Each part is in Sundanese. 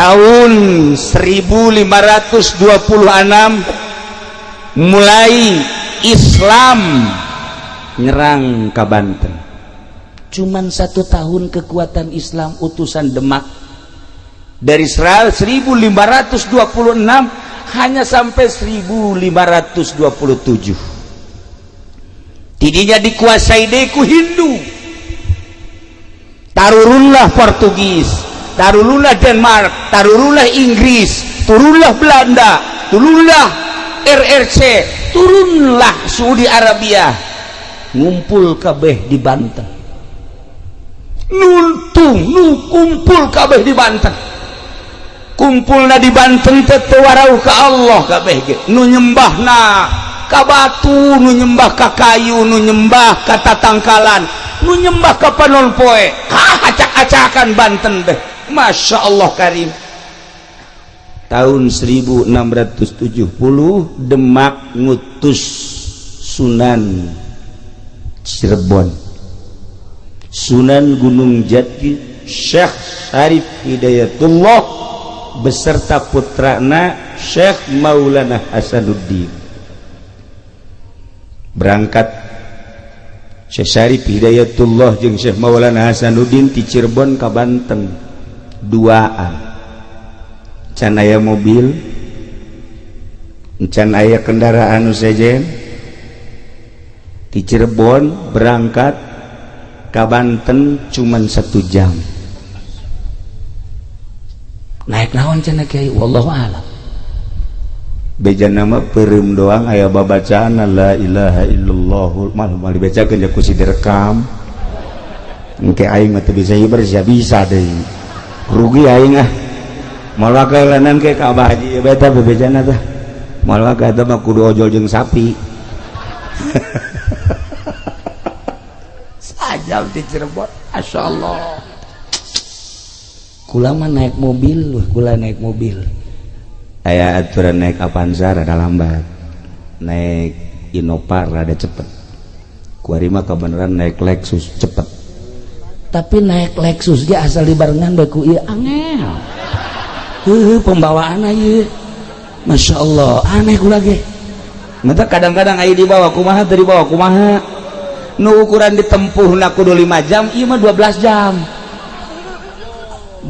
Tahun 1526 mulai Islam nyerang ke Banten. Cuman satu tahun kekuatan Islam utusan Demak dari 1526 hanya sampai 1527. Tidinya dikuasai deui ku Hindu, tarurunlah Portugis, tarurunlah Denmark, tarurunlah Inggris, turunlah Belanda, turunlah RRC, turunlah Saudi Arabia, ngumpul kabeh di Banten. Nuntung nu kumpul kabeh di Banten, kumpulna di Banten teh teu warauh ka Allah kabeh ge. Nu nyembahna ka batu, nu nyembah ka kayu, nu nyembah ka tatangkalan, nu nyembah ka panon poe. Acak-acakan Banten deh. Masya Allah Karim. Tahun 1670 Demak ngutus Sunan Cirebon, Sunan Gunung Jati, Syekh Syarif Hidayatullah beserta putrana Syekh Maulana Hasanuddin. Berangkat Syekh Syarif Hidayatullah jeung Syekh Maulana Hasanuddin di Cirebon ke Banten duaan. Can aya mobil, can aya kendaraan sejen. Di Cirebon berangkat ke Banten cuman 1 jam. Naik naon cenah, Kiai? Wallahu a'lam. Beja nama peureum doang, aya babacaan la ilaha illallah mal mal dibacakeun ku si direkam. Engke aing mah teu bisa hiber sia, bisa deui rugi aing. Ah, moal wakalanan ke ka Abah Haji beta bebejana tah. Moal wakal eta mah, kudu ojol jeung sapi. Sajam di Cirebon. Masya Allah, kula mah naik mobil, kula naik mobil aya aturan, naik Avanza rada lambat, naik Innova rada cepet. Kuari mah kebenaran naik Lexus cepet, tapi naik Lexus ge asal dibarengan bae ku ieu angel. Heuh, pembawaan ieu Masya Allah aneh. Kula ge mata kadang-kadang aya dibawa kumaha teu dibawa kumaha. Nu ukuran ditempuh na kudu 5 jam, ieu mah 12 jam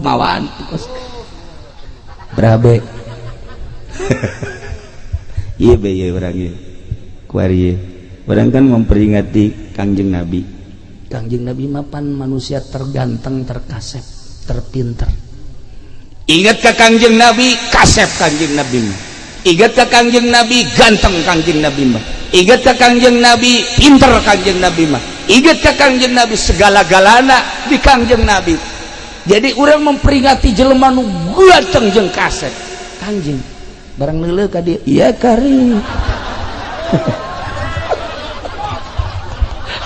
bawaan berabe. Iya be, iya orang ieu kuari ieu orang kan memperingati Kangjeng Nabi. Kangjeng Nabi mapan manusia terganteng, terkasep, terpinter. Ingat ke Kangjeng Nabi, kasep Kangjeng Nabi mah. Ingat ke Kangjeng Nabi, ganteng Kangjeng Nabi mah. Ingat ke Kangjeng Nabi, pinter Kangjeng Nabi mah. Ingat ke Kangjeng Nabi, segala-galana di Kangjeng Nabi. Jadi orang memperingati jelema nu ganteng jeung kasep Kangjeng, barang leuleuh ka dieu, iya kari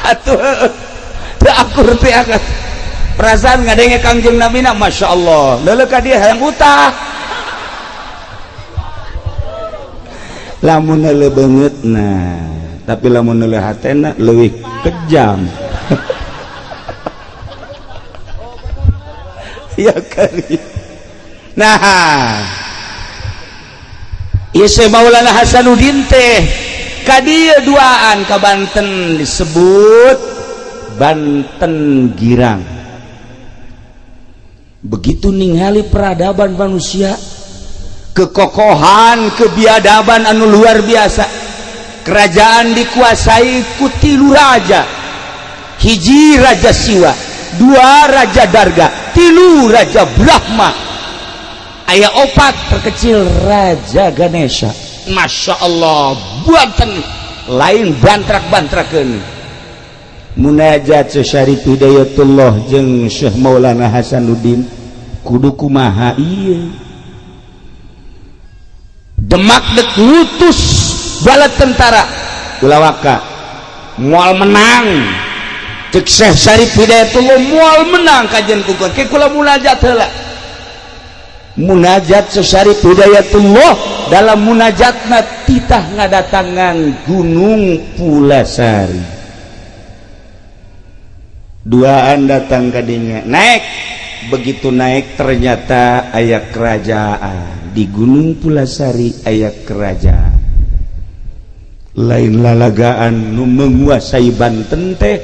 atuh teu akur teh akan perasaan ngadenge Kangjeng Nabi na. Masya Allah, leuleuh ka dieu hayang utah. Lamun leuleuh beungeut, nah, tapi lamun leuleuh hatena leuwih kejam. Ya kari. Nah, ieu Maulana Hasanuddin teh ka dieu duaan ka Banten, disebut Banten Girang. Begitu ningali peradaban manusia, kekokohan, kebiadaban anu luar biasa. Kerajaan dikuasai ku tilu raja: hiji Raja Siwa, dua Raja Darga, tilu Raja Brahma, aya opat terkecil Raja Ganesha. Masya Allah, buatan lain bantrak-bantrakeun. Munajat Syarif Hidayatullah jeung Syekh Maulana Hasanuddin, kudu kumaha ieu? Demak dek ngutus bala tentara, ulah waka, moal menang. Cek Syekh Syarif Hidayatullah, moal menang kajian kukur ke kula munajat heula. Munajat Syekh Syarif Hidayatullah, dalam munajatna titah ngadatangan Gunung Pulasari. Duaan datang kadinya, naik Begitu naik ternyata aya kerajaan di Gunung Pulasari, aya kerajaan lain lalagaan nu menguasai Banten teh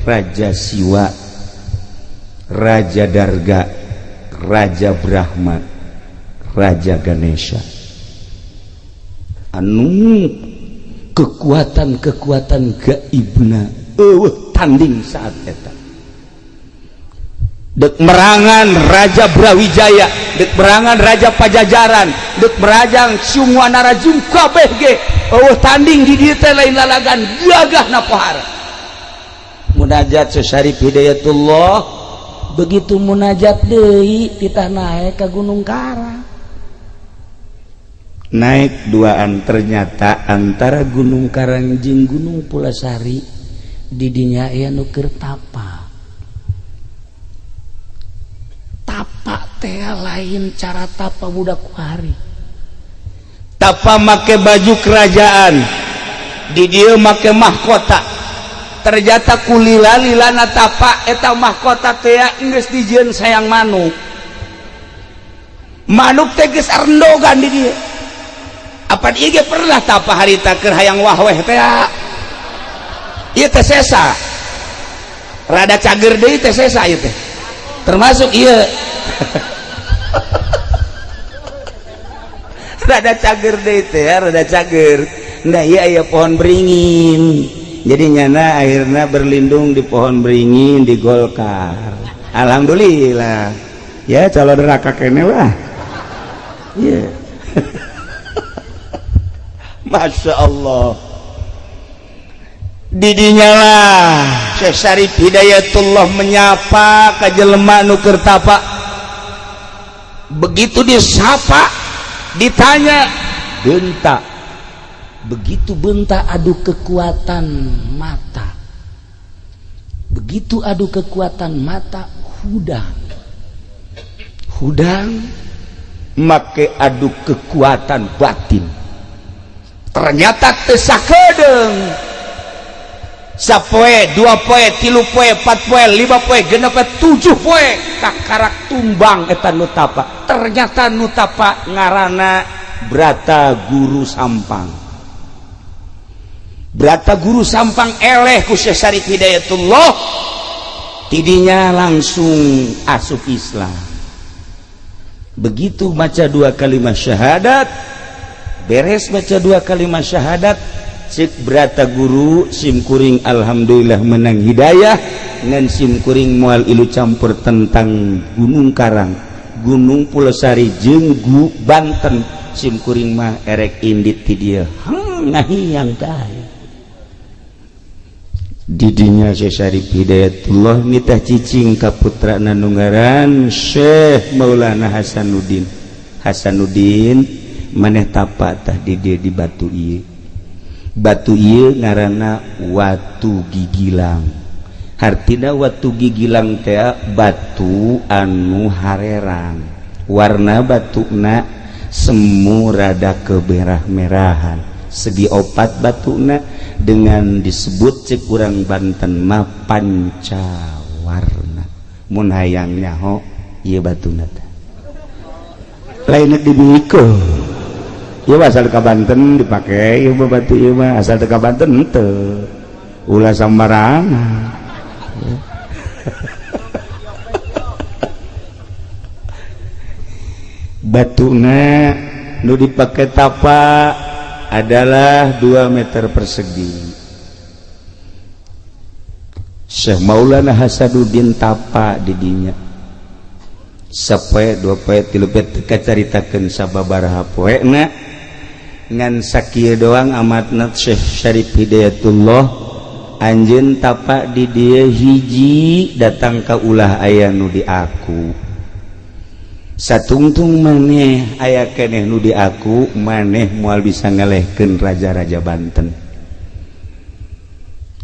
Raja Siwa, Raja Darga, Raja Brahma, Raja Ganesha, anu kekuatan-kekuatan gaibna eueuh tanding saat eta. Dek merangan Raja Brawijaya, dek merangan Raja Pajajaran, dek merajang Ciung Wanara kabeh ge eueuh tanding di dieu teh, lain lalagan gagah na pohara. Munajat Syarif Hidayatullah, Begitu munajat deui, titah naik ke Gunung Karang. Naik duaan, ternyata antara Gunung Karang jeung Gunung Pulasari didinya aya nu keur tapa. Tapa teh lain cara tapa budak kuari. Tapa make baju kerajaan, di dieu make mahkota. Ternyata kulila lilana tapa, eta mahkota teh geus dijieun sayang manuk. Manuk teh geus arendogan di dieu. Apa ieu ge pernah tapa harita keur hayang wahweh teh? Ieu teh sesa rada cager deui teh, sesa ieu teh termasuk ieu rada cager deui teh ya, rada cager. Nah, iya aya pohon beringin, jadi nyana akhirnya berlindung di pohon beringin di Golkar. Alhamdulillah ya, calon neraka kene lah. Iya, Masya Allah, didinya lah Syekh Syarif Hidayatullah menyapa ka jelema nu keur tapa. Begitu disapa, ditanya, bentak. Begitu bentak, adu kekuatan mata. Begitu adu kekuatan mata, hudang hudang make adu kekuatan batin, ternyata teu sakedeung. Sapoe, 2 poe, 3 poe, 4 poe, 5 poe, 6 poe, 7 poe, kakarak tumbang eta nu tapa. Ternyata nu tapa ngaranna Brata Guru Sampang. Brata Guru Sampang eleh ku Syekh Syarif Hidayatullah, tidinya langsung asup Islam. Begitu baca dua kalimat syahadat, beres baca dua kalimat syahadat, cek Brata Guru, "Sim kuring alhamdulillah menang hidayah, ngan sim kuring moal ilu campur tentang Gunung Karang, Gunung Pulosari jeung Banten. Sim kuring mah erek indit ti dieu." Ngahiang tah. Didinya Syekh Syarif Hidayatullah nitah cicing ka putrana nu ngaran Syekh Maulana Hasanuddin. "Hasanuddin, maneh tapa tah di dieu, di batu ieu." Batu ieu ngaranna Watu Gigilang. Hartina Watu Gigilang teh batu anu harerang, warna batuna semu rada kemerah-merahan, segi opat batuna, dengan disebut cek urang Banten mah pancawarna. Mun hayang nyaho ieu batuna teh lain dibikeun, ieu asal ka Banten dipake ieu mah. Batu ieu mah asal teu ka Banten henteu, ulah sambarangan. Batuna nu dipake tapa adalah 2 meter persegi. Syekh Maulana Hasanuddin tapa didinya sapoe, 2 poe, 3 poe, teu kacaritakeun sababaraha poena, ngan sakieu doang amatna. Syekh Syarif Hidayatullah anjeun tapa di dieu, hiji datang ka ulah aya nu di aku, satungtung maneh aya keneh nu di aku, maneh moal bisa ngelehkeun raja-raja Banten.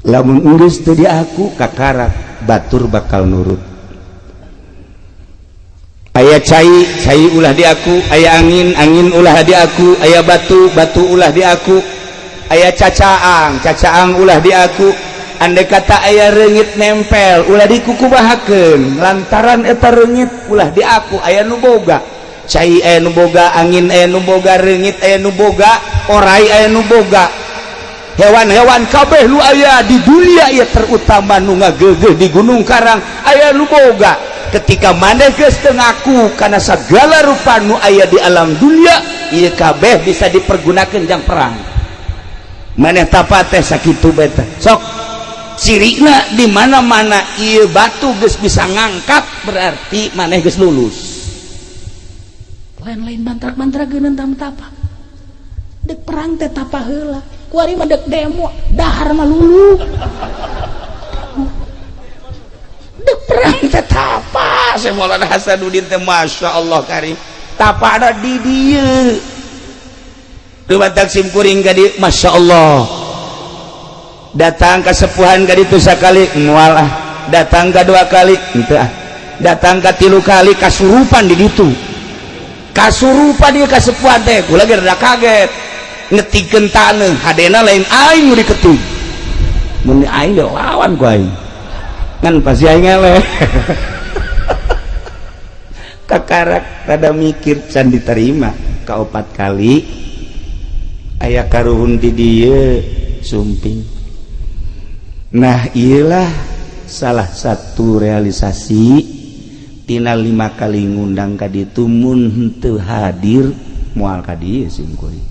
Lamun geus teu di aku, kakarak batur bakal nurut. Aya cai, cai ulah di aku, aya angin, angin ulah di aku, aya batu, batu ulah di aku, aya cacaang, cacaang ulah di aku. Andai kata aya reungit nempel, ulah dikukumahakeun, lantaran eta reungit ulah diaku aya nu boga cai, aya nu boga angin, aya nu boga reungit, aya nu boga orai, aya nu boga hewan-hewan kabeh nu aya di dunia ieu, terutama nu ngageugeih di Gunung Karang, aya nu boga. Ketika maneh geus teu ngaku kana segala rupa nu aya di alam dunia ieu, kabeh bisa dipergunakan jang perang. Maneh tapa teh sakitu beta. Sok cirina di mana-mana ieu batu geus bisa ngangkat, berarti maneh geus lulus. Lain-lain mantrak-mantra geuneun tapa dek perang teh, tapa heula. Kuari mah dek demo, dahar mah lulu. Dek perang teh tapa. Syekh Maulana Hasanuddin teh, Masya Allah karim, tapa ada di dieu. Dumatak sim kuring ka dieu, Masya Allah, datang kasepuhan ka ditu sakali, moal ah. Datang ka dua kali, henteu ah. Datang ka tilu kali, kasurupan di ditu, kasurupan dia kasepuhan teh. Kula ge rada kaget, ngetikeun taneuh, hadena lain aing nu diketik. Mun aing ge lawan ku aing, ngan pasti aing eleh. Kakarak rada mikir, can diterima. Kaopat kali aya karuhun di dieu sumping. Nah, iyalah salah satu realisasi tina lima kali ngundang ka ditu. Mun henteu hadir, moal ka dieu sim kuring.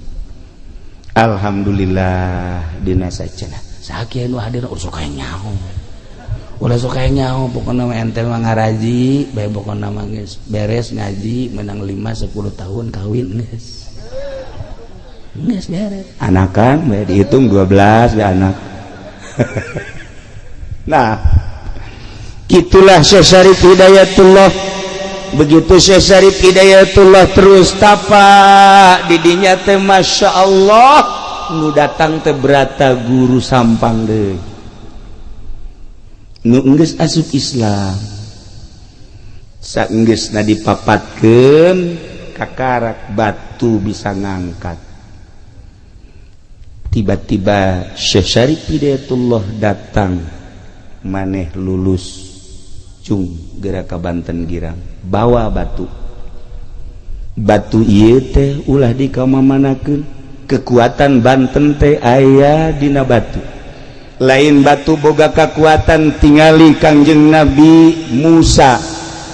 Alhamdulillah dina sacana. Sakieu nu hadir, ulah sok aya nyaho, ulah sok aya nyaho. Pokona mah ente mah ngaraji bae, pokona mah geus beres ngaji, menang 5 10 tahun kawin, geus geus beres. Anakan bae dihitung 12 bae anak. Nah, itulah Syekh Syarif Hidayatullah. Begitu Syekh Syarif Hidayatullah terus tapa didinya teh, Masya Allah, nu datang teh berata guru Sampang deui nu enggeus asup Islam. Saenggeusna dipapatkeun, kakarak batu bisa ngangkat. Tiba-tiba Syekh Syarif Hidayatullah datang, "Maneh lulus, cung, geura ka Banten Girang, bawa batu. Batu ieu teh ulah dikamamanakeun. Kekuatan Banten teh aya dina batu. Lain batu boga kekuatan, tingali Kangjeng Nabi Musa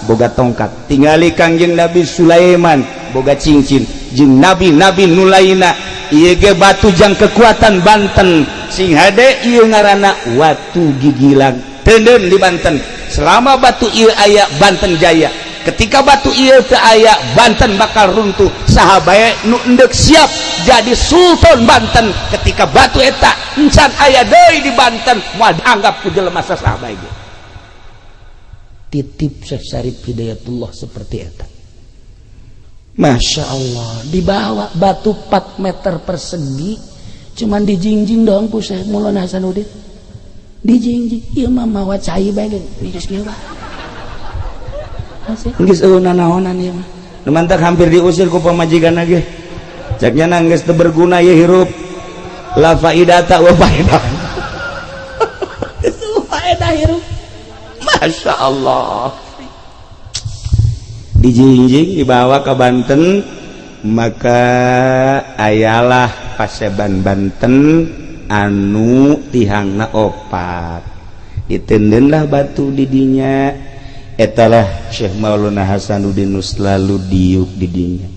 boga tongkat, tingali Kangjeng Nabi Sulaiman boga cincin, jeung nabi-nabi nu lainna. Ieu ge batu jang kekuatan Banten. Sing hade, ieu ngaranna watu gigilang, teuneun di Banten. Selama batu ieu aya, Banten jaya. Ketika batu ieu teu aya, Banten bakal runtuh. Saha bae nu endek siap jadi sultan Banten, ketika batu eta encan aya deui di Banten, moal dianggap ku jelema saha bae ge." Titip Syekh Syarif Hidayatullah seperti eta. Masya Allah, dibawa batu 4 meter persegi, cuman dijingjing doang ku Syekh Maulana Hasanuddin. Dijingjing, ieu mah mawa cai bae ge geus kieu bae. Geus eueuh nanaonan ieu mah. Nu mantak hampir diusir ku pamajikan ge. Ceknya geus teu berguna ieu hirup. La faidata wa faedah. Geus faedah hirup. Masya Allah, dijingjing, dibawa ke Banten. Maka ayalah Paseban Banten anu tihangna opat, ditendenlah batu didinya. Etalah Syekh Maulana Hasanuddin nu selalu diuk didinya.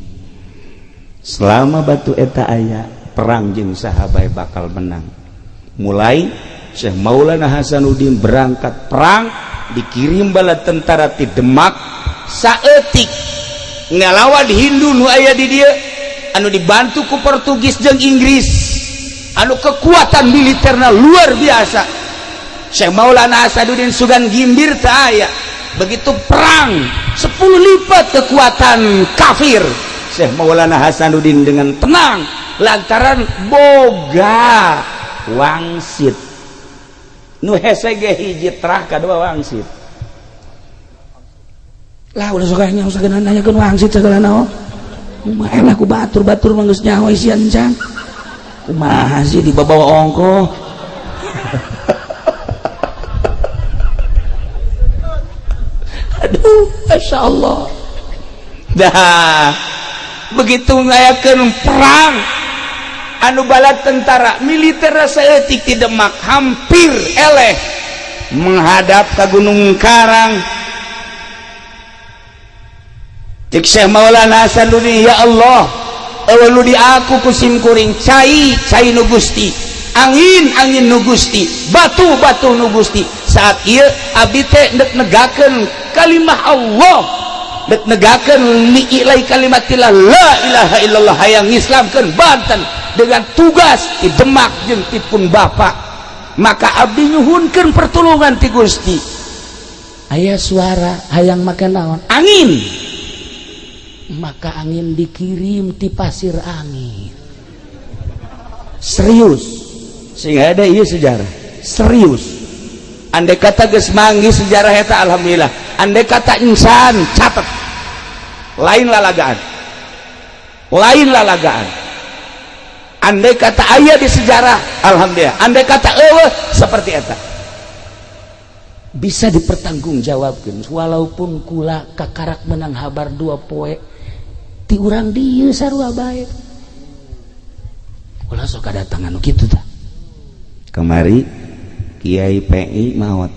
Selama batu eta aya, perang jeung saha bae bakal menang. Mulai Syekh Maulana Hasanuddin berangkat perang, dikirim bala tentara ti Demak saeutik ngalawan Hindu nu aya di dieu, anu dibantu ku Portugis jeung Inggris, anu kekuatan militerna luar biasa. Syekh Maulana Hasanuddin sugan gimbir teu aya. Begitu perang, 10 lipat kekuatan kafir. Syekh Maulana Hasanuddin dengan tenang lantaran boga wangsit. Nu hese ge hiji terah, kadua wangsit. Lah, ulah sok nyaho sagala, nanyakeun wangsit sagala naon. Kumaha lah ku batur-batur mah geus nyaho isian can. Kumaha sih dibawa ongkoh. Masya Allah. Dah begitu ngayakeun perang anu bala tentara militer saeutik di Demak hampir eleh menghadap ke Gunung Karang. Cek Syekh Maulana Hasanuddin, ya Allah, eueuh nu di aku ku sim kuring cai cai nu Gusti, angin angin nu Gusti, batu batu nu Gusti. Saat ieu abdi teh dek negakeun kalimah Allah, dek negakeun li'ilai kalimatillah la ilaha illallah, hayang ngislamkeun Banten dengan tugas di Demak jeung ti pun bapak. Maka abdi nyuhunkeun pertolongan ti Gusti. Aya suara hayang make naon? Angin. Maka angin dikirim ti pasir angin. Serius, sehingga ada iya sejarah serius. Andai kata geus manggih sejarah eta alhamdulillah. Andai kata insan catat, lain lalagaan, lain lalagaan. Andai kata aya di sejarah alhamdulillah, andai kata eueuh seperti eta bisa dipertanggungjawabkan. Walaupun kula kakarak menang habar 2 poe ti urang dieu sarua bae. Ulah sok kadatangan nu kitu tah. Kemari Kiai PI maot,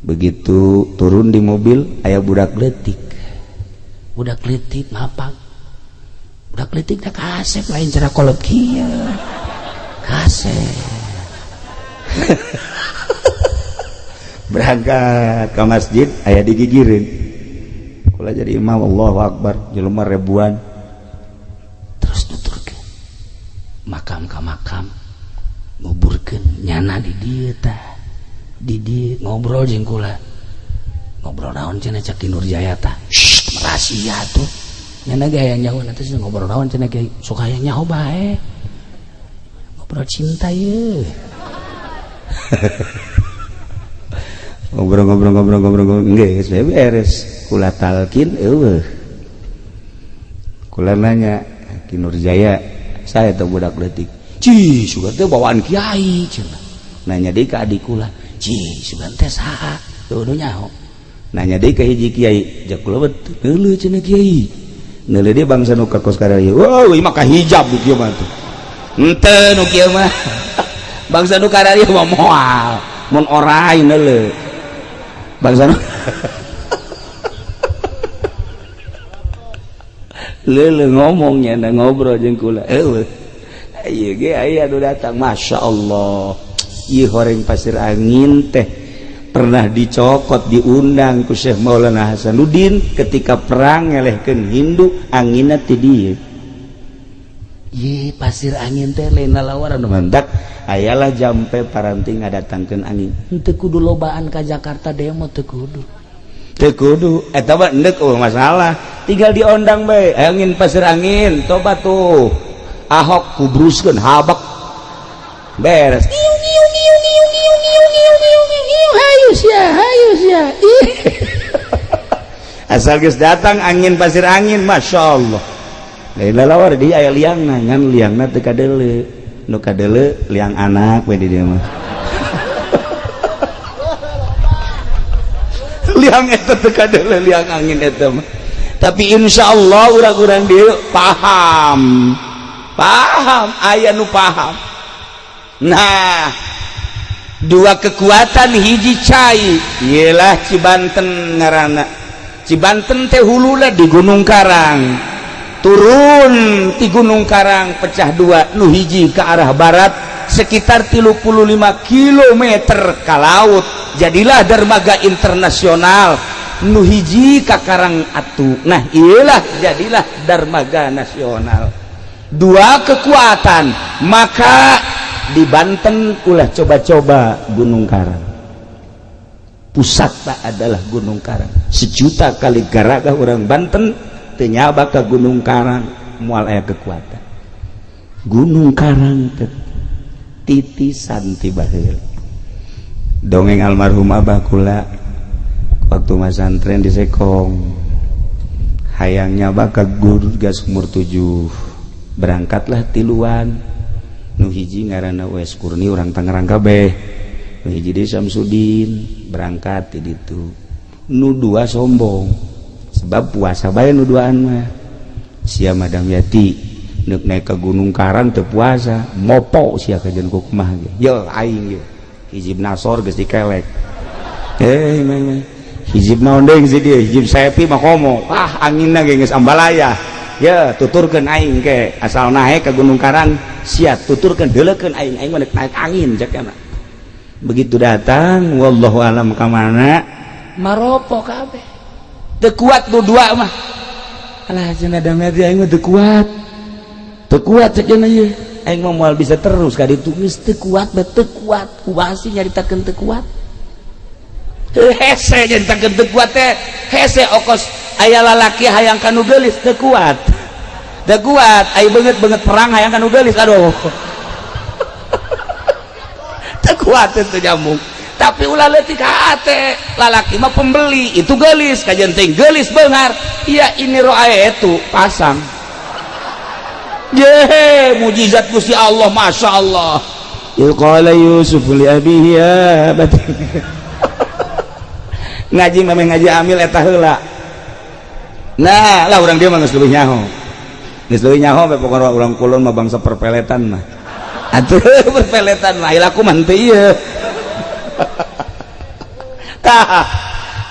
begitu turun di mobil aya budak leutik, budak leutik ngapak, budak leutik dah kasep lain cara kolot kieu kasep. Berangkat ke masjid aya digigireun, kula jadi imam, Allahu Akbar, jelema ribuan. Terus nuturkeun makam ka makam, nguburkeun nyana di dieu tah, di dieu ngobrol jeung kula, ngobrol naon cenah cak Ki Nurjaya tah, shh rahasia tuh nyana ge hayang nyaho nanti ngobrol naon cenah kiai, sok hayang nyaho bae, ngobrol cinta ye. Ngobrol-ngobrol-ngobrol-ngobrol geus beres, kula talkin eueuh. Kula nanya Ki Nurjaya, saya teh budak leutik, ci sugan teh bawaan kiai cenah. Nanya deui ka adik kula, ci sugan teh saha? Teu nyaho. Nanya deui ka hiji kiai, jak kula neuleuh cenah kiai. Neuleuh deui bangsa nu ka kos kararieu. Wah, ieu mah kahijab nu kieu mah tuh. Henteu nu kieu mah. Bangsa nu kararieu mah moal, mun orai neuleuh. Bangsa nu leuleuh ngomongnya na ngobrol jeung kula. Eueuh. Ieu ge aya nu datang, Masya Allah. Ieu horeng pasir angin teh pernah dicokot, diundang ku Syekh Maulana Hasanuddin ketika perang ngelehkeun Hindu, anginna ti dieu. Ye pasir angin teh lain lalawaran nu mantak ayalah jampe paranti ngadatangkeun angin. Henteu kudu lobaan ka Jakarta demo, teu kudu. Teu kudu eta mah endek eueuh masalah, tinggal diondang bae angin pasir angin, coba tuh Ahok kubruskeun habak beres. Hayu sia, hayu sia. Asal geus datang angin pasir angin, Masya Allah. Lain lalawar di aya liangna, ngan liangna teu kadeuleu. Nu kadeuleu liang anak we di dieu mah. Liang eta teu kadeuleu, liang angin eta mah. Tapi insya Allah urang-urang dieu paham. Paham, aya nu paham. Nah, dua kekuatan hiji cai ialah Cibanten ngaranna. Cibanten teh huluna di Gunung Karang. Turun di Gunung Karang pecah dua, nu hiji ke arah barat sekitar 35 km ke laut, jadilah dermaga internasional. Nu hiji ka Karang Atu, nah iyalah jadilah dermaga nasional. Dua kekuatan, maka di Banten ulah coba-coba Gunung Karang. Pusatna adalah Gunung Karang. Sejuta kali garaga orang Banten teu nyaba ka Gunung Karang, moal aya kekuatan. Gunung Karang teh titisan ti baheula. Dongeng almarhum abah kula waktu masantren di Sekong, hayang nyaba ka guru gas umur 7, berangkatlah tiluan. Nu hiji ngaranna Wes Kurni urang Tangerang kabeh, nu hiji deui Samsudin, berangkat ti ditu. Nu dua sombong sebab puasa bae nu duaan mah. Sia Madam Yati neuk naik ke Gunung Karang teu puasa, mopo sia kajian ku kumaha ge. Yo aing ye hizib nasor geus dikelek. Eh mah hizib naon deui geus dieu, hizib sepi mah komo. Ah anginna ge geus ambalaya. Ya tuturkeun aing ke asal naik ke Gunung Karang sia tuturkeun deuleukeun aing, aing mah naik angin cek. Begitu datang, wallahu alam ka mana, maropo kabeh. Teu kuat nu dua mah. Alah cenah Damyati, aing mah teu kuat, teu kuat cek cenah ieu, aing mah moal bisa terus ka ditu, geus teu kuat bae, teu kuat. Kumaha sih nyaritakeun teu kuat? Hese nyaritakeun teu kuat teh hese, okos aya lalaki hayang kanu geulis, teu kuat, teu kuat. Aya beungeut-beungeut perang hayang kanu geulis, aduh, teu kuat, teu nyambung. Tapi ulah leutik hate, lalaki mah pembeli itu geulis kajian ting geulis beunghar. Iya, ini roa itu pasang ye mujizat Gusti Allah, Masya Allah. Qala Yusuf li abihi ya abati, ngaji mah ngaji amil eta heula. Nah lah, urang dia mah geus leuwih nyaho, geus leuwih nyaho bae. Pokona urang kulon mah bangsa perpeletan mah atuh, perpeletan mah laku mah henteu ieu. Tah,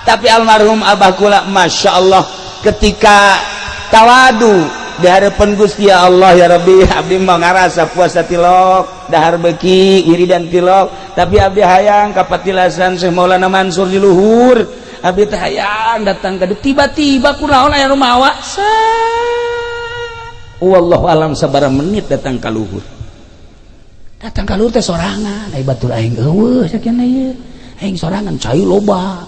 tapi almarhum abah kula, Masya Allah, ketika tawadu di hadapan Gusti Allah, ya Rabbi, abdi mah ngarasa puasa tilok, dahar beki, wiridan tilok, tapi abdi hayang kapatilasan Syekh Maulana Mansur di luhur, abdi teh hayang datang ka. Tiba-tiba kunaon aya nu mawa, wallahu alam sabaraha menit datang ka luhur. Datang ka luhur teh sorangan, ai batur aing eueuh sakieu ieu, aing sorangan, cai loba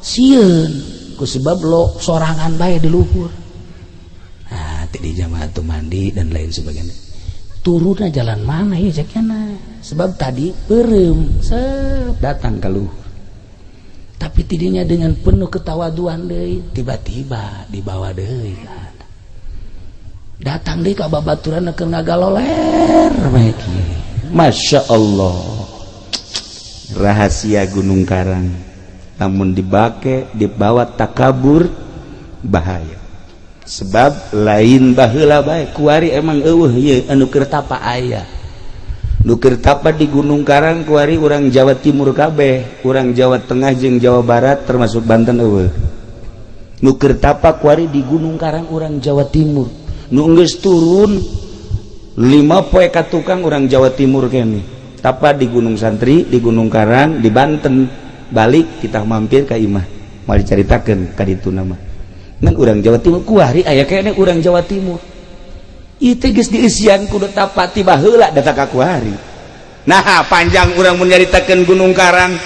sieun ku sebab lo sorangan bae di luhur. Nah, di jamaah tuh mandi dan lain sebagainya, turunnya jalan mana ya cekna, sebab tadi beureum set datang ke luhur. Tapi tidinya dengan penuh ketawaduan deui, tiba-tiba dibawa deui, datang deui ka babaturan keur ngagaloler bae. Masya Allah, rahasia Gunung Karang, namun dibake dibawa takabur bahaya, sebab lain baheula bae, kuari emang eueuh ieu anu keur tapa. Aya nu keur tapa di Gunung Karang kuari urang Jawa Timur kabeh, urang Jawa Tengah jeung Jawa Barat termasuk Banten eueuh. Nu keur tapa kuari di Gunung Karang urang Jawa Timur, nu geus turun 5 poe ka tukang urang Jawa Timur kene tapa di Gunung Santri, di Gunung Karang, di Banten. Balik kita mampir ka imah, mau diceritakeun ka ditu nama ngan urang Jawa Timur kuari aya kene urang Jawa Timur itu geus diisian kudu tapa tiba heula datang ka kuari. Nah, panjang urang mun nyaritakeun Gunung Karang,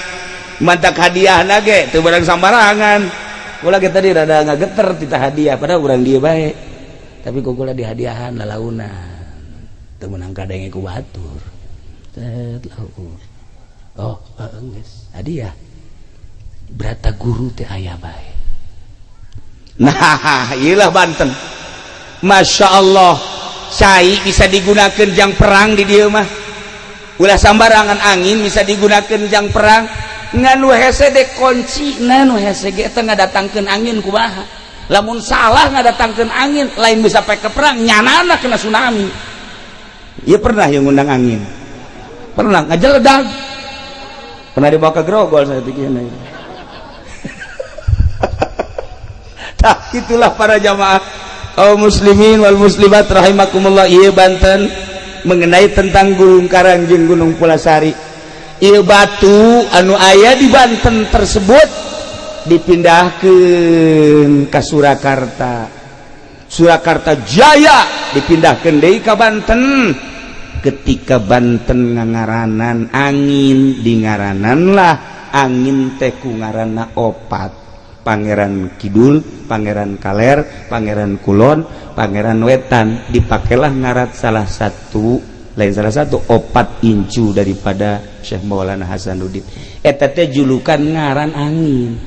mantak hadiahna ge teu barang sambarangan. Ulah ge tadi rada ngageter tita hadiah, padahal urang dieu bae, tapi kukula dihadiahan lalaunan teu meunang kadenge ku batur. Set laur, oh geus hadiah berata guru teh aya bae. Nah, iyalah Banten, Masya Allah, cai bisa digunakan jang perang di dieu mah, ulah sambarangan. Angin bisa digunakan jang perang, ngan nu hese de kunci nu hese ge teh ngadatangkeun angin kumaha. Lamun salah ngadatangkeun angin, lain bisa pake perang, nyanana kena tsunami. Iya, pernah yang ngundang angin, pernah ngajeledag, pernah dibawa ke Grogol saya pikirnya. Nah, itulah para jamaah kaum muslimin wal muslimat rahimakumullah. Iya, Banten mengenai tentang Gunung Karang jeung Gunung Pulasari. Iya, batu anu aya di Banten tersebut dipindahkan ke Surakarta, Surakarta Jaya dipindahkan deui ka Banten. Ketika Banten ngangaranan angin, di ngaranan lah angin teh ku ngaranna opat: Pangeran Kidul, Pangeran Kaler, Pangeran Kulon, Pangeran Wetan. Dipakailah ngarat salah satu, lain salah satu, opat incu daripada Syekh Maulana Hasanuddin. Eta teh julukan ngaran angin,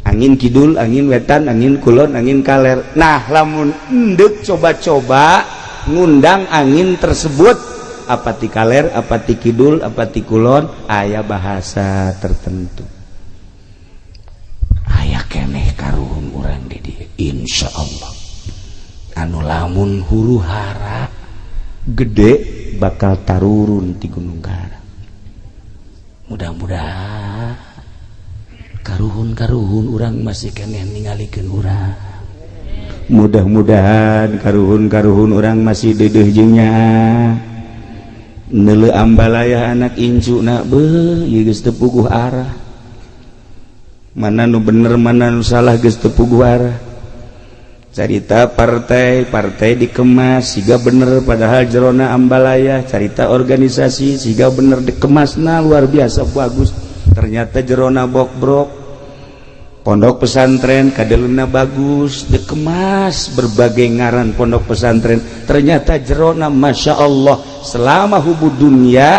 angin kidul, angin wetan, angin kulon, angin kaler. Nah, lamun endek coba-coba ngundang angin tersebut, apa ti kaler, apa ti kidul, apa ti kulon, aya bahasa tertentu. Insya Allah anu lamun huru hara gede bakal tarurun di Gunung Karang. Mudah-mudahan karuhun-karuhun urang masih keneh ningalikeun urang. Mudah-mudahan karuhun-karuhun urang masih dedeh jeung nyaah neuleu ambalaya anak incu na beuh ieu geus teu puguh arah, mana nu bener mana nu salah geus teu puguh arah. Carita partai partai dikemas siga bener padahal jerona ambalaya, carita organisasi siga bener dikemasna luar biasa bagus, ternyata jerona bokbrok. Pondok pesantren kadeluna bagus dikemas berbagai ngaran pondok pesantren, ternyata jerona Masya Allah selama hubu dunia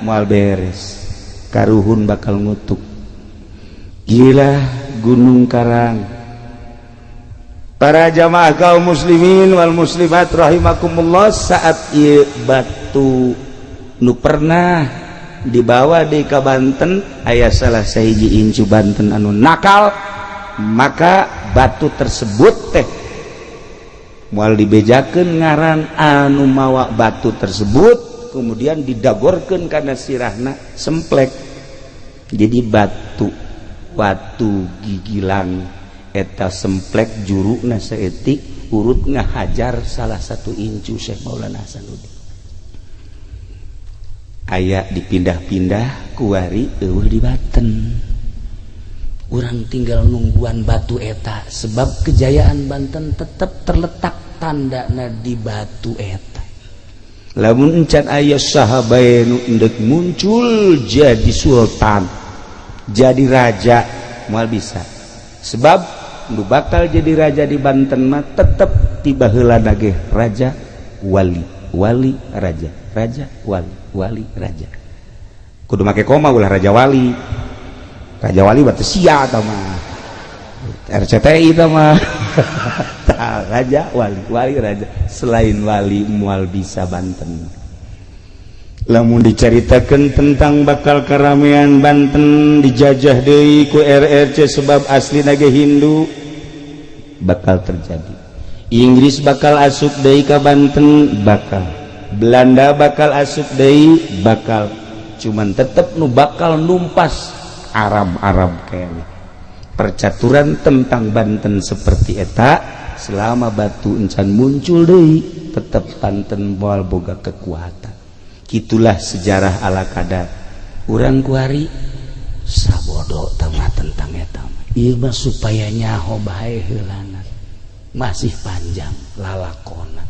moal beres, karuhun bakal ngutuk. Gila Gunung Karang. Para jamaah kaum muslimin wal muslimat rahimakumullah, saat ieu batu nu pernah dibawa di ka Banten aya salah sahiji incu Banten anu nakal, maka batu tersebut teh moal dibejakeun ngaran anu mawa batu tersebut, kemudian didagorkeun kana sirahna semplek jadi batu watu gigilang eta semplek juruna saeutik urut ngahajar salah satu incu Syekh Maulana Hasanuddin. Aya dipindah-pindah kuari eueuh di Banten. Urang tinggal nungguan batu eta sebab kejayaan Banten tetap terletak tandana di batu eta. Lamun encan aya saha bae nu endek muncul jadi sultan, jadi raja moal bisa. Sebab nu bakal jadi raja di Banten mah tetep tiba heula ge raja wali, wali raja, raja wali, wali raja. Kudu make koma ulah raja wali. Raja wali berarti sia eta mah. RCTI eta mah. Tah, raja wali, wali raja. Selain wali moal bisa Banten. Lamun dicaritakeun tentang bakal keramaian Banten dijajah deui ku RRC sebab asli ge Hindu bakal terjadi. Inggris bakal asup deui ka Banten bakal, Belanda bakal asup deui bakal, cuman tetep nu bakal numpas Arab-Arab kayaknya. Percaturan tentang Banten seperti eta selama batu encan muncul deui tetep Banten moal boga kekuatan. Gitulah sejarah ala kadar. Urang kuari sabodo tengah tentang eta ieu mah supaya nyaho bae heulana masih panjang lalakona.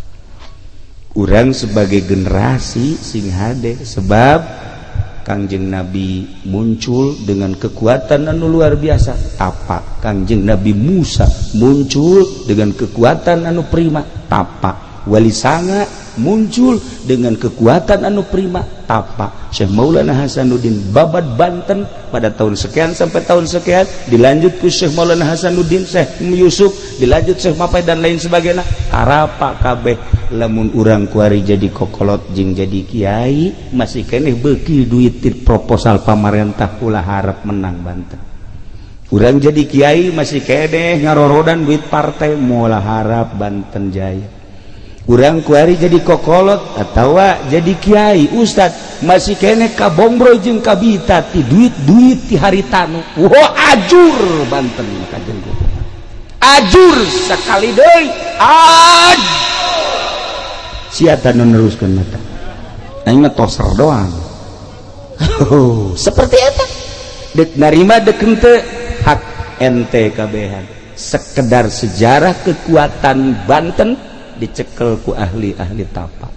Urang sebagai generasi sing hade sebab Kangjeng Nabi muncul dengan kekuatan anu luar biasa tapak, Kangjeng Nabi Musa muncul dengan kekuatan anu prima tapak, Wali Sanga muncul dengan kekuatan anu prima tapak, Syekh Maulana Hasanuddin babad Banten pada tahun sekian sampai tahun sekian, dilanjut ku Syekh Maulana Hasanuddin, Syekh Yusuf, dilanjut Syekh Mapai dan lain sebagainya. Karapa kabeh lamun urang kuari jadi kokolot jeung jadi kiai masih keneh beuki duit ti proposal pamarentah ulah harap menang Banten. Urang jadi kiai masih keneh ngarorodan duit partai moal harap Banten jaya. Urang kuari jadi kokolot atawa jadi kiai ustad masih keneh kabongbro jeung kabita ti duit-duit ti haritanu. Wah, ajur Banten kajen ajur sekali deui. Aj sia nu neruskeun mata aing mah toser doang. Seperti eta dek narima dek henteu hak ente kabehan. Sekedar sejarah kekuatan Banten dicekel ku ahli-ahli tapak.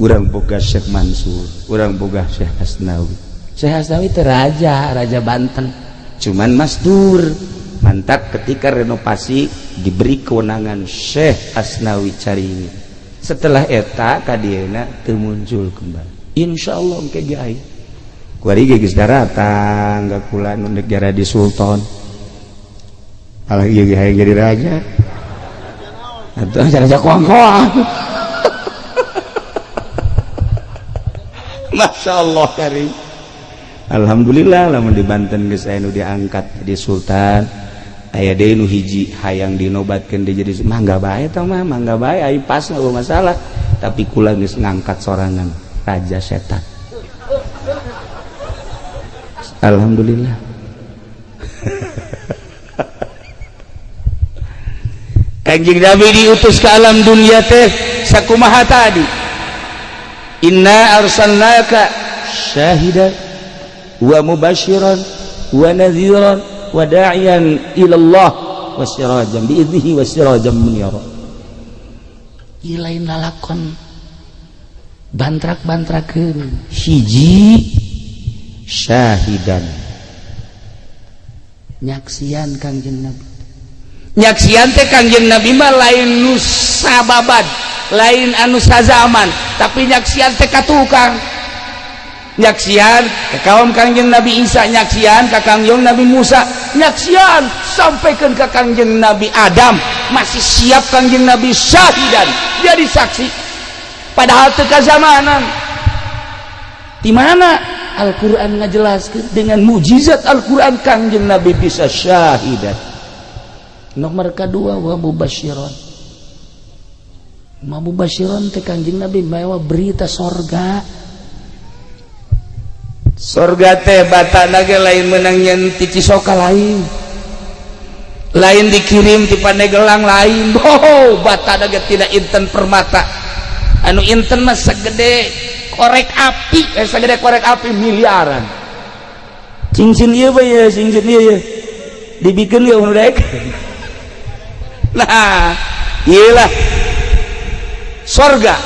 Urang boga Syekh Mansur, urang boga Syekh Hasnawi. Syekh Hasnawi teh raja, raja Banten. Cuman masdur. Mantap ketika renovasi diberi kewenangan Syekh Asnawi Caringin. Setelah eta kadieuna teu muncul kembali. Insyaallah engke ge aya. Kuari ge geus daratang ka kula nu negara di sultan. Alah ieu ge hayang jadi raja. Atuh raja koang-koang. Masya Allah karim. Alhamdulillah lamun di Banten geus aya nu diangkat jadi sultan. Aya deui nu hiji hayang dinobatkeun dia jadi mangga bae tah mah, mangga bae, ai pas nggak masalah, tapi kula geus ngangkat sorangan raja setan. Alhamdulillah. Kanjeng Nabi diutus ke alam dunia teh sakumaha tadi. Inna arsalnaka syahidan wa mubasyiran wa nadhiran wa da'iyan ila Allah wa sirajan bi idnihi wa sirajan munira. Ieu lain lalakon bantrak-bantrakeun. Hiji syahidan, nyaksian Kangjeng Nabi. Nyaksian teh Kangjeng Nabi mah lain nu sababad, lain anu sazaman, tapi nyaksian teh ka tukang. Nyaksian ka kaum Kangjeng Nabi Isa, nyaksian ka Kangjeng Nabi Musa, nyaksian sampaikan ka Kangjeng Nabi Adam, masih siap Kangjeng Nabi syahidan jadi saksi. Padahal teu kazamanan. Di mana Al-Qur'an ngajelaskeun dengan mukjizat Al-Qur'an Kangjeng Nabi bisa syahidan. Nomor kedua wa mubasyiron. Mubasyiron teh Kangjeng Nabi mawa berita sorga. Sorga teh batana ge lain meunang nyen ti Cisoka lain. Lain dikirim ti Pandeglang lain. Oh, batana ge tidak inten permata. Anu inten mah segede korek api, segede korek api miliaran. Cincin ieu bae ya, cincin ieu ya. Dibikeun ge nu daek. Nah, iyalah sorga.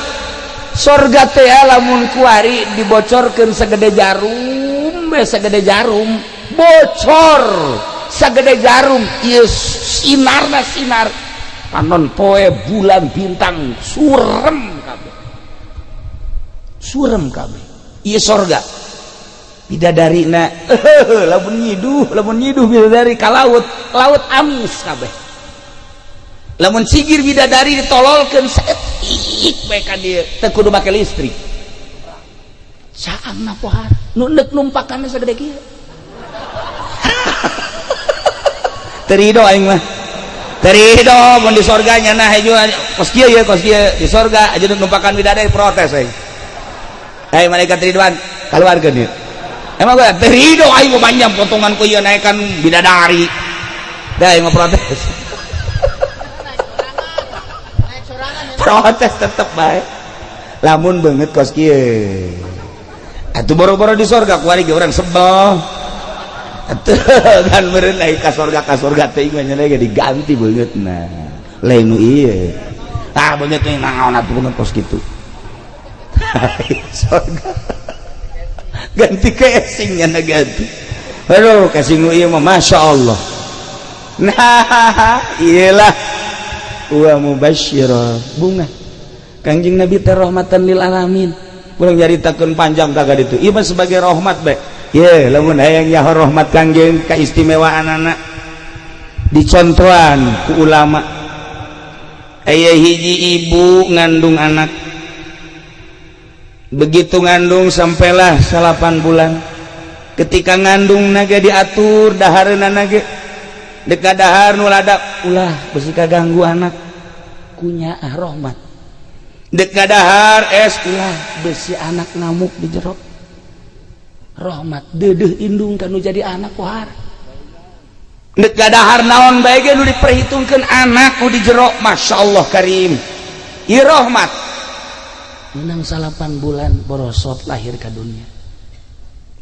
Sorga teh lamun kuari dibocorkeun segede jarum, segede jarum, bocor segede jarum, ieu sinarna sinar panon poe bulan bintang surem kabeh. Surem kabeh. Ieu sorga. Bidadarina lamun nyiduh bidadari ka laut, laut amis kabeh. Lamun sigir bidadari ditololkeun saeutik bae ka dieu, teu kudu make listrik. Saangna pohara nu neuk numpakanna sagede kieu. Teu rido aing mah. Teu rido mun di sorga nya nah hejo kos kieu ye, kos kieu di sorga aja numpakan bidadari protes aing. Hei malaikat Ridwan, keluarkeun ieu. Emang gua teu rido aing mah panjang potongan ku ieu naekan bidadari. Dah aing mah protes. Protes tetep bae. Lamun beungeut kos kieu. Atuh boro-boro di sorga kuari ge urang sebel. Atuh kan meureun ai ka sorga teh mah nya ge diganti beungeutna. Lain nu ieu. Ah beungeut teh naon atuh beungeut kos kitu. Sorga. Ganti casingnya na ganti. Aduh casing nu ieu mah Masya Allah. Nah, iyalah wa mubasyira bunga. Kangjeng Nabi teh rahmatan lil alamin. Urang nyaritakeun panjang ka ditu. Ieu mah sebagai rahmat bae. Ye, lamun hayang nyaho rahmat Kangjeng kaistimewaanana dicontohan ku ulama. Aya hiji ibu ngandung anak. Begitu ngandung sampailah 8 bulan. Ketika ngandung naga diatur dahareuna nage. Deka dahar nu ladap ulah besi kaganggu anak kunyaah rahmat. Deka dahar es ulah besi anak ngamuk di jero rahmat. Deudeuh indung kanu jadi anak pohara. Deka dahar naon bae ge nu diperhitungkeun anak nu di jero Masya Allah karim. Ieu rahmat. Menang 8 bulan borosot lahir ka dunia.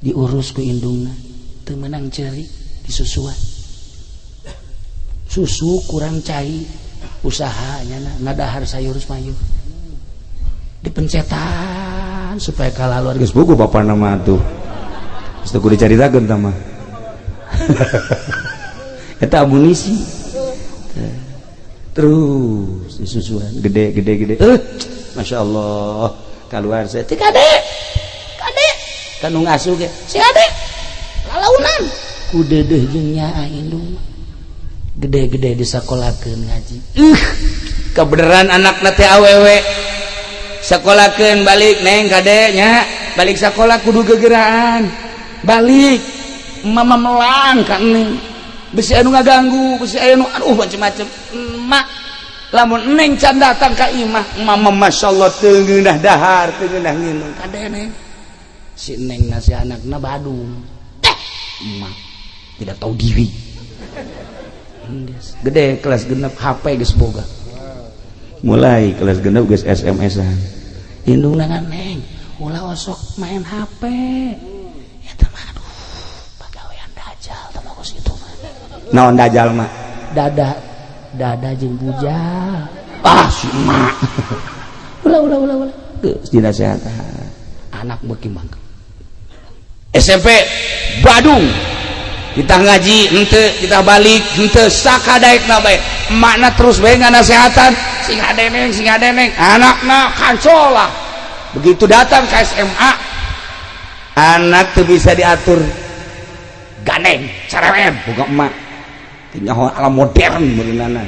Diurus ku indungna, teu meunang ceuri disusuan. Susu kurang cai, usahanya ngadahar sayur mayur. Dipencetan supaya kalaluar geus buku bapana mah atuh. Geus teu kudu dicaritakeun tah mah. Eta amunisi. Terus disusuan gede gede gede. Masya Allah keluar saya teh kade kade kanu ngasuh ge si ade lalaunan ku deudeuh jeung nyaah indung gede-gede disakolakeun ngaji. Kebeneran anakna teh awewe sakolakeun balik neng kade nya balik sakola kudu gegeraan balik mama melang ka neng Bisi anu ngaganggu, bisi aya nu aduh macem-macem. Emak lamun neng can datang ka imah, mama masyaallah teu ngeunah dahar, teu ngeunah nginum. Kade neng. Si neng nasi anakna badung. Eh, emak tidak tahu diri. Gede kelas 6 HP geus boga. Mulai kelas 6 geus SMS-an. Indungna neng, ulah osok main HP. Eta mah aduh, pagawean dajal teh mah kos kitu mah. Naon dajal mah? Dada dada jeung bujal. Ah, si emak. Ulah ulah ulah ulah. Geus dinasehatan. Anak beuki mangke. SMP Badung. Kita ngaji henteu, kita balik henteu, sakadaekna bae. Emakna terus bae nganasehatan, sing hadeneng, sing hadeneng. Anakna kancolah. Begitu datang ke SMA, anak tuh bisa diatur. Gandeng, cerewet, buka emak. Nyaho alam modern meureunana.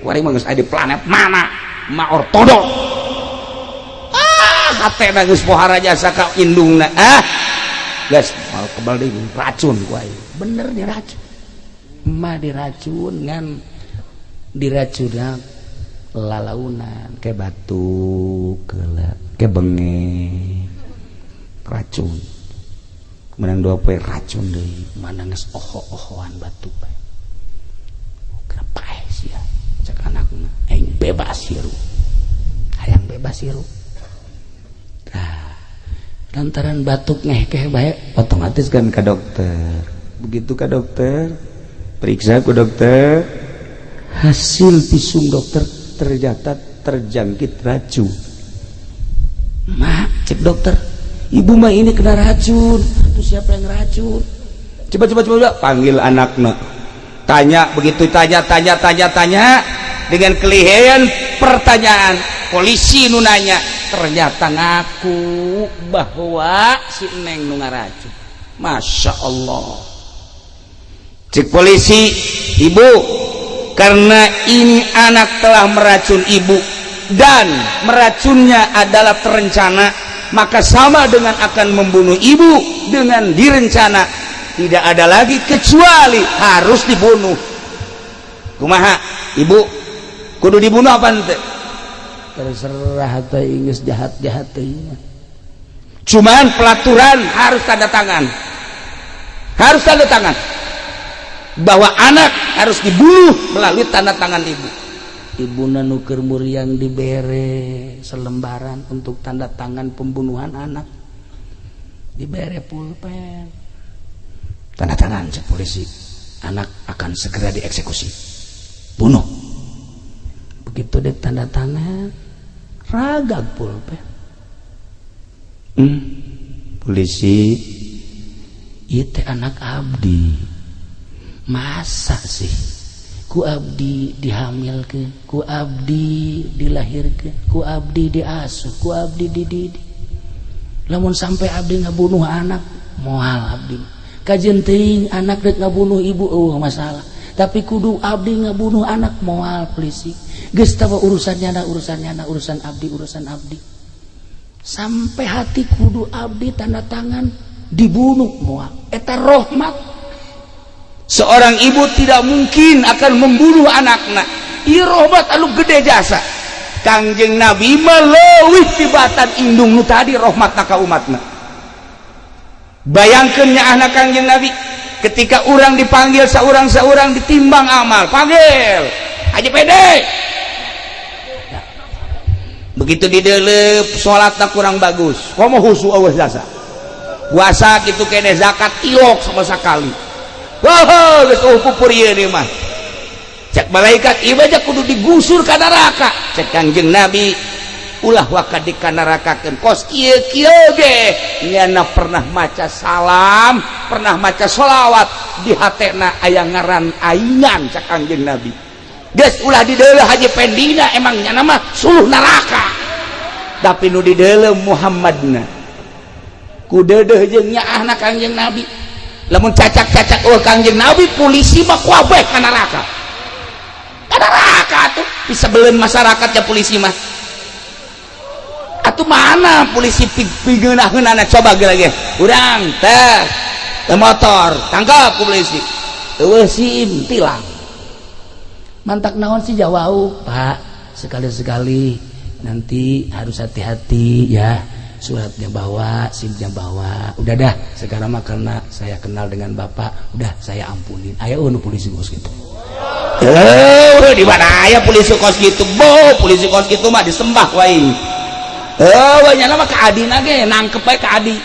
Kuari mah geus aya di planet mana? Emak ortodok. Ah, hatena geus pohara jasa ka indungna. Ah. Geus mal kebal deui racun ku aing. Bener diracun. Emak diracun ngan diracunna lalaunan. Ke batuk keula, ke bengek. Racun. Menang 2 poe racun deui. Mana geus oho-ohoan batuk bae. Kenapa sih ya? Cek anakna, aing bebas hirup. Hayang bebas hirup. Nah, lantaran batuk ngehkeh bae otomatis kan ke dokter. Begitu ke dokter, periksa ke dokter, hasil visum dokter ternyata terjangkit racun. Mak, cek dokter, ibu mah ini kena racun. Itu siapa yang racun? Coba coba coba panggil anaknya. Tanya begitu, tanya tanya tanya tanya dengan kelihayan pertanyaan polisi nu nanya, ternyata ngaku bahwa si neng nu ngaracun. Masya Allah. Cek polisi, ibu, karena ini anak telah meracun ibu dan meracunnya adalah terencana, maka sama dengan akan membunuh ibu dengan direncana. Tidak ada lagi kecuali harus dibunuh. Kumaha ibu, kudu dibunuh apa ente? Terserah teh geus jahat-jahat teh. Cuman pelaturan harus tanda tangan, harus tanda tangan bahwa anak harus dibunuh melalui tanda tangan ibu. Ibuna nu keur muriang dibere selembaran untuk tanda tangan pembunuhan anak, dibere pulpen, tanda tangan. Cek polisi, anak akan segera dieksekusi, bunuh. Begitu dek tanda tangan, ragag pulpen. Polisi, itu anak abdi, masa sih ku abdi dihamilkeun, ku abdi dilahirkeun, ku abdi diasuh, ku abdi dididik, lamun sampai abdi ngabunuh anak moal abdi. Kajeun teuing anak rek ngabunuh ibu, oh masalah, tapi kudu abdi ngabunuh anak moal. Polisi geus tawa urusannya na, urusannya na, urusan abdi, urusan abdi. Sampai hati kudu abdi tanda tangan dibunuh moal. Eta rahmat. Seorang ibu tidak mungkin akan membunuh anaknya. Ieu rahmat anu gede jasa. Kangjeng Nabi mah leuwih tibatan indung nu tadi rahmatna ka umatna. Bayangkeun nyaahna Kangjeng Nabi ketika urang dipanggil saurang-saurang ditimbang amal, panggil Haji Pede. Ya. Begitu didelep salatna kurang bagus, komo husu eueuh jasa. Puasa kitu kene, zakat ilok sama sekali. Wah, geus eueuh pupur ieu mah. Cek malaikat, ieu aja kudu digusur ka neraka. Cek Kangjeng Nabi, ulah waka dikanarakakeun kos kieu kieu ge nyana pernah maca salam, pernah maca sholawat, di hatena aya ngaran aingan. Cek Kangjeng Nabi, geus ulah dideuleu Haji Pendina, emang nyana mah suluh neraka, tapi nu dideuleu Muhammadna. Ku deudeuh jeung nyaahna Kangjeng Nabi, lamun cacak-cacak eueuh Kangjeng Nabi, polisi mah kabeh ka neraka, ka neraka tuh bisa belen masyarakatnya polisi mah. Atuh mana polisi pigeunah-geunahna, coba ge lagi urang teh motor tangkap ku polisi. Eueuh SIM tilang. Mantak naon sih jawau, Pak? Sekali-sekali nanti harus hati-hati ya. Suratnya bawa, SIM-nya bawa. Udah dah, sekarang mah karena saya kenal dengan Bapak, udah saya ampunin. Aya nu polisi kos gitu. Eh, di mana aya polisi kos gitu? Bo, polisi kos gitu mah disembah wae. Eh, banyak nama ke Adi nage, nangkep bae ke Adi.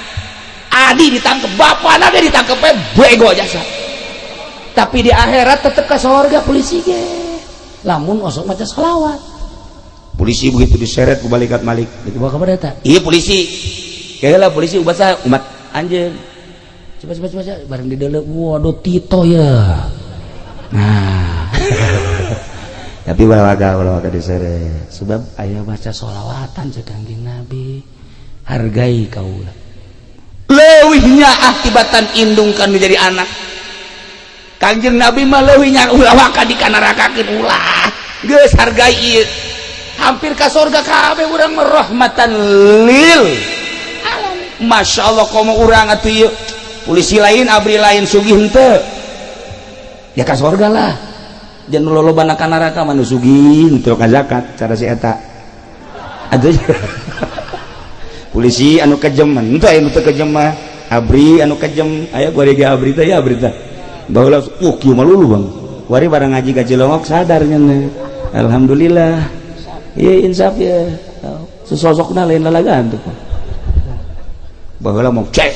Adi ditangkep, bapakna ge ditangkep bae bego jasa. Tapi di akhirat tetep ke sorga polisi ge. Lamun osok maca selawat. Polisi begitu diseret ku malaikat Malik. Dibawa ka mana eta? Iya polisi. Kayaknya polisi ubat saya umat anjeun. Coba coba coba bareng di dalam. Waduh Tito ya. Nah. Tapi ulah waka diseret. Sebab aya baca sholawatan cek Kangjeng Nabi. Hargai kaula. Leuwihnya tibatan indung kan menjadi anak. Kangjeng Nabi mah leuwihnya ulah waka dikanarakakeun ulah. Geus hargai ieu. Hampir ka sorga kabeh urang mah rahmatan lil alamin. Masya Allah komo urang atuh ieu. Polisi lain abri lain sugih henteu. Ya ka sorga lah. Jangan lolobana ka neraka mah nu sugih henteu ka zakat cara si eta. Atuh polisi anu kejem henteu aya nu teu kejem mah. Abri anu kejem aya kuari ge abri teh ya abri teh. Baheula kieu mah lulu Bang. Kuari barang ngaji ka Cilongok sadar nya. Alhamdulillah. Iya insaf ya. Sesosokna lain lalagaan tuh. Baheula mau cek.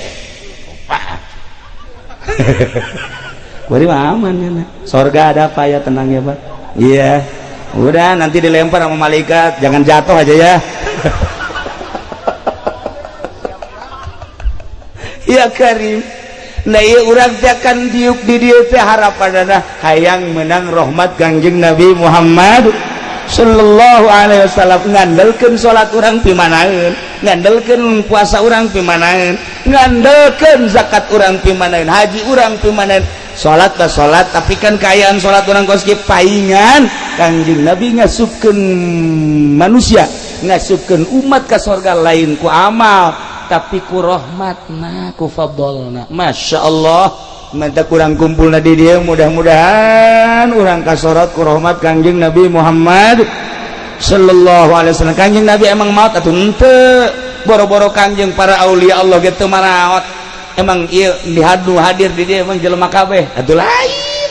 Kuari mah aman ya. Sorga ada apa ya, tenang ya Pak. Iya. Udah nanti dilempar sama malaikat, jangan jatuh aja ya. Ya Karim. Nah ieu urang teh kan diuk di dieu teh harapanana hayang menang rahmat Kangjeng Nabi Muhammad sallallahu alaihi wasallam. Ngandelkeun salat urang pimanaeun, ngandelkeun puasa urang pimanaeun, ngandelkeun zakat urang pimanaeun, haji urang pimanaeun. Salat teh salat, tapi kan kaayaan salat urang kos kieu paingan Kangjeng Nabi ngasupkeun manusia, ngasupkeun umat ka sorga lain ku amal tapi ku rahmatna, ku fadlna. Masya Allah, mantap kurang kumpulna di dia, mudah-mudahan urang kasorot ku rahmat Kangjeng Nabi Muhammad sallallahu alaihi wasallam. Kangjeng Nabi emang maut atuh henteu, boro-boro Kangjeng para aulia Allah gitu maraot. Emang ieu dihadu hadir di dia emang jelema kabeh atuh lain.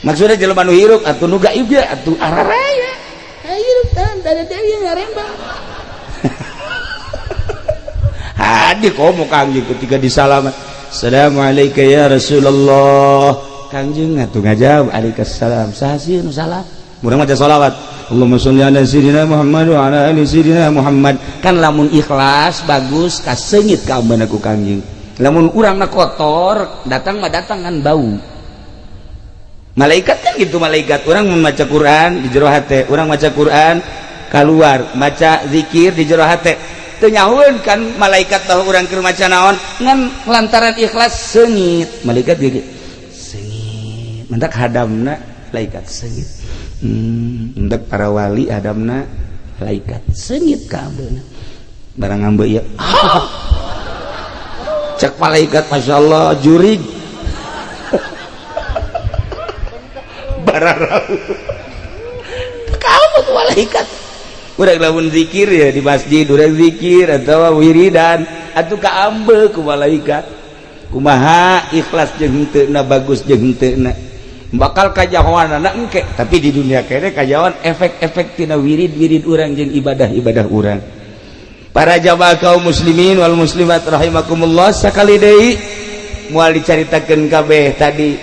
Maksudnya jelema nu hirup atuh nu gaib ge atuh araraya. Hirup tan dari deui ngarembang. Hadir komo Kangjeng ketika disalaman. Assalamualaikum ya Rasulullah. Kangjeng atuh ngajawab alaikumsalam. Saha sieun nu salam? Murang maca sholawat. Allahumma sholli ala sayyidina Muhammad wa ala ali sayyidina Muhammad. Kan lamun ikhlas bagus kaseungit ka ambana ku Kangjeng. Lamun urangna kotor, datang mah datang kan bau. Malaikat kan gitu, malaikat urang membaca Quran di jero hate, urang maca Quran keluar, maca zikir di jero hate. Teu nyahueun kan malaikat bahwa urang keur maca naon, ngan lantaran ikhlas seungit. Malaikat ge seungit. Mendak hadamna malaikat seungit. Mendak para wali hadamna malaikat seungit ka ambeuna. Barang ambe ieu. Cek malaikat Masya Allah jurig. Bararau. Kamu tuh malaikat. Urang lamun zikir ya di masjid, urang zikir atau wiridan atuh kaambe ku malaikat. Kumaha ikhlas jeung henteu na, bagus jeung henteu na. Bakal kajahoanana engke, tapi di dunia kene kajahoan efek-efek tina wirid-wirid urang jeung ibadah-ibadah urang. Para jamaah kaum muslimin wal muslimat rahimakumullah, sakali deui moal dicaritakeun kabeh tadi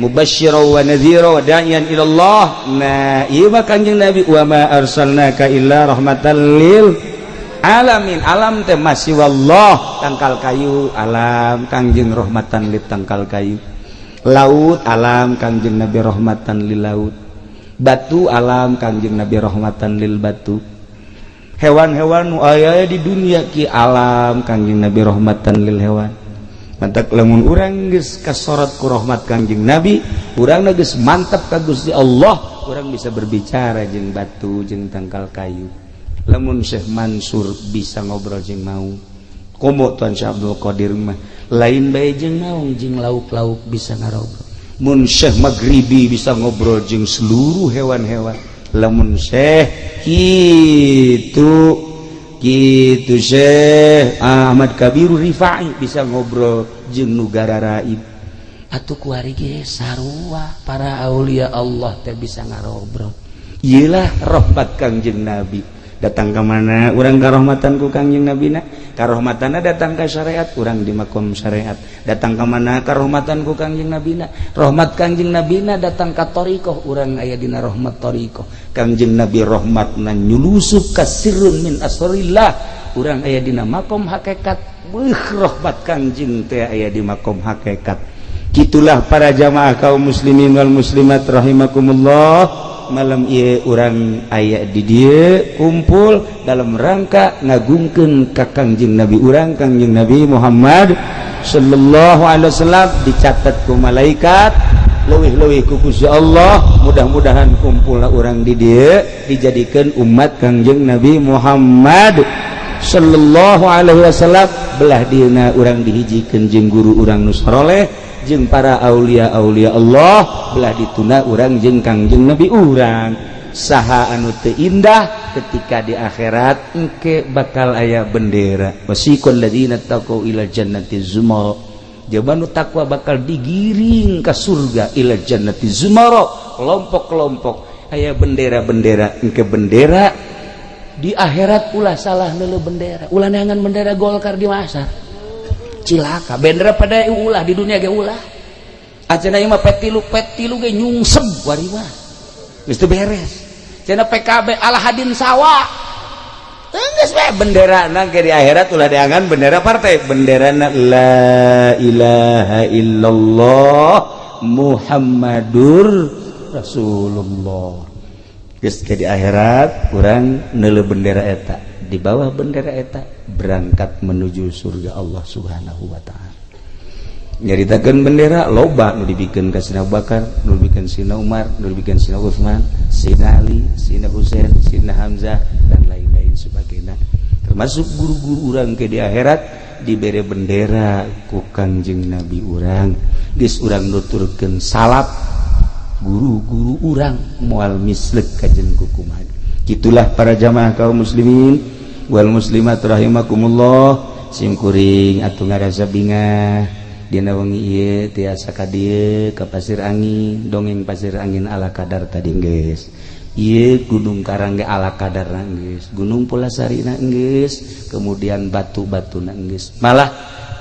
mubasysyira wa nadhira wa da'iyan ila Allah. Nah, ieu mah Kangjeng Nabi wa ma arsalnaka illa rahmatan lil alamin. Alam teh masih wallah, tangkal kayu alam Kangjeng rahmatan lil tangkal kayu. Laut alam Kangjeng Nabi rahmatan lil laut. Batu alam Kangjeng Nabi rahmatan lil batu. Hewan-hewan nu aya di dunia ki alam Kangjeng Nabi rahmatan lil hewan. Mantak lamun urang geus kasorot ku rahmat Kangjeng Nabi, urang geus mantap ka Gusti Allah, urang bisa berbicara jeung batu jeung tangkal kayu. Lamun Syekh Mansur bisa ngobrol jeung maung, komo Tuan Syekh Abdul Qadir mah lain bae jeung maung, jeung lauk-lauk bisa ngarobrol. Mun Syekh Maghribi bisa ngobrol jeung seluruh hewan-hewan, lamun Syekh gitu gitu, Syekh Ahmad Kabiru Rifai bisa ngobrol jeung nu gararaib. Atuh kuari ge sarua, para aulia Allah teh bisa ngarobrol. Iyalah rahmat Kangjeng Nabi. Datang ke mana urang karohmatan ku Kangjeng Nabi na? Karohmatana datang ke syariat, urang di makom syariat. Datang ke mana karohmatan ku Kangjeng Nabi na? Rahmat Kangjeng Nabi na datang ka thoriqoh, urang aya dina rahmat thoriqoh. Kangjeng Nabi rahmatna nyulusup ka sirrun min asrorillah, urang aya dina makom hakikat. Beuh, rahmat Kangjeng teh aya di makom hakikat. Gitulah para jamaah kaum muslimin wal muslimat rahimakumullah. Malam ieu urang aya di dieu kumpul dalam rangka ngagungkeun ka Kangjeng Nabi urang, Kangjeng Nabi Muhammad sallallahu alaihi wasallam. Dicatat ku malaikat, leuwih-leuwih ku Gusti Allah. Mudah-mudahan kumpul urang di dieu dijadikan umat Kangjeng Nabi Muhammad sallallahu alaihi wasallam. Belah dieuna urang dihijikeun jeung guru urang nu saroleh, jeung para aulia-aulia Allah. Belah dituna urang jeung Kangjeng Nabi urang. Saha anu teu indah ketika di akhirat engke bakal aya bendera, wasiqal ladzina taqau ila jannati zumara. Jaba nu takwa bakal digiring ke surga, ila jannati zumara, kelompok-kelompok, aya bendera-bendera. Engke bendera di akhirat, ulah salah neuleuh bendera, ulah neangan bendera Golkar di masa cilaka. Bendera pada ulah, di dunia ge ulah. Acenah ieu mah P3, P3 ge nyungsep wari mah geus teu beres. Cenah PKB ala hadin sawa. Geus we bendera nang di akhirat ulah diangan bendera partai, bendera la ilaha illallah Muhammadur Rasulullah. Geus ke di akhirat urang neuleuh bendera eta, di bawah bendera eta berangkat menuju surga Allah Subhanahu wa taala. Nyaritakeun bendera loba nu dibikeun ka Sina Bakar, nu dibikeun Sina Umar, nu dibikeun Sina Utsman, Sina Ali, Sina Husain, Sina Hamzah, dan lain-lain sebagainya. Termasuk guru-guru urang ke di akhirat dibere bendera ku Kangjeng Nabi urang. Geus urang nuturkeun salaf guru-guru urang, moal mislek kajen kukumaha. Gitulah para jamaah kaum muslimin wal muslimat rahimakumullah. Simkuring atuh ngarasa bingah dina wengi ieu tiasa ka dieu ka Pasir Angin. Dongeng Pasir Angin ala kadar tadi geus, ieu Gunung Karang ge ala kadar geus, Gunung Pulasari na geus, kemudian batu-batu na geus, malah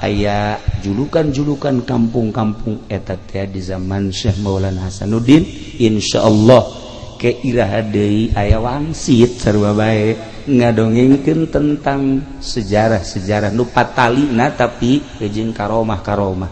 aya julukan-julukan kampung-kampung eta teh di zaman Syekh Maulana Hasanuddin. Insyaallah ke iraha deui aya wangsit sarua bae ngadongengkeun tentang sejarah-sejarah nu patalina, tapi jeung karomah-karomah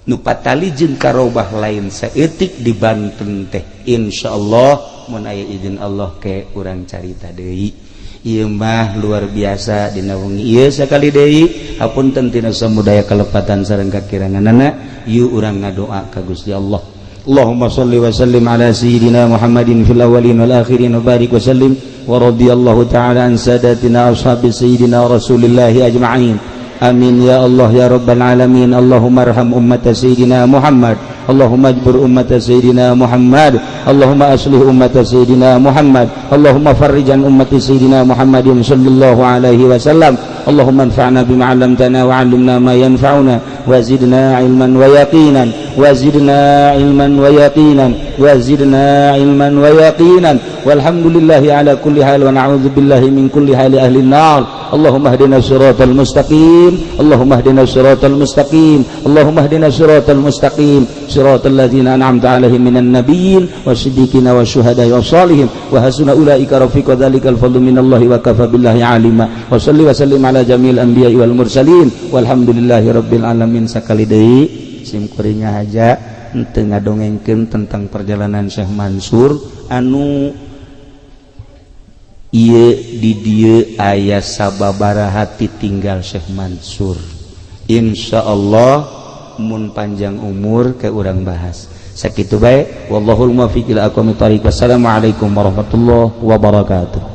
nu patali jeung karomah lain saeutik di Banten teh. Insyaallah mun aya izin Allah ke urang carita deui. Ieu mah luar biasa dina wengi ieu. Sakali deui hapunten tina samudaya kalepatan sareng kakiranganana. Yuk urang ngadoa ka Gusti Allah. Allahumma salli wa sallim ala sayyidina Muhammadin fil awwalin wal akhirin wa barik wa sallim wa radiyallahu ta'ala an sadatina ashabi sayyidina Rasulillahi ajma'in. Amin ya Allah ya rabbal alamin. Allahumma arham ummata sayyidina Muhammad. Allahumma ajbur ummata sayyidina Muhammad. Allahumma aslih ummata sayyidina Muhammad. Allahumma farrijan ummati sayyidina Muhammadin sallallahu alaihi wasallam. Allahumma anfa'na bima 'allamtana wa 'allimna ma yanfa'una wa zidna ilman wa yaqinan wa zidna ilman wa yaqinan wa zidna ilman wa yaqinan. Walhamdulillahi ala kulli hal wa na'udzu billahi min kulli hali ahli nar. Allahumma hdina siratal mustaqim. Allahumma hdina siratal mustaqim. Allahumma hdina siratal mustaqim, siratal ladzina an'amta 'alaihim minan nabiyyin wasiddiqina wasyuhada'i wassalihin wa hasuna ulaika rafiqa. Dzalikal fadlu minallahi wa kafa billahi alima. Wa salli wa sallim ala jamil anbiya'i wal mursalin walhamdulillahi rabbil alamin. Sakali deui sim kuring aja henteu ngadongengkeun tentang perjalanan Syekh Mansur anu ieu di dieu aya sababaraha tinggal Syekh Mansur. Insyaallah mun panjang umur ke urang bahas. Sakitu bae, wallahul muwaffiq ila aqwamit thariq. Wassalamualaikum warahmatullahi wabarakatuh.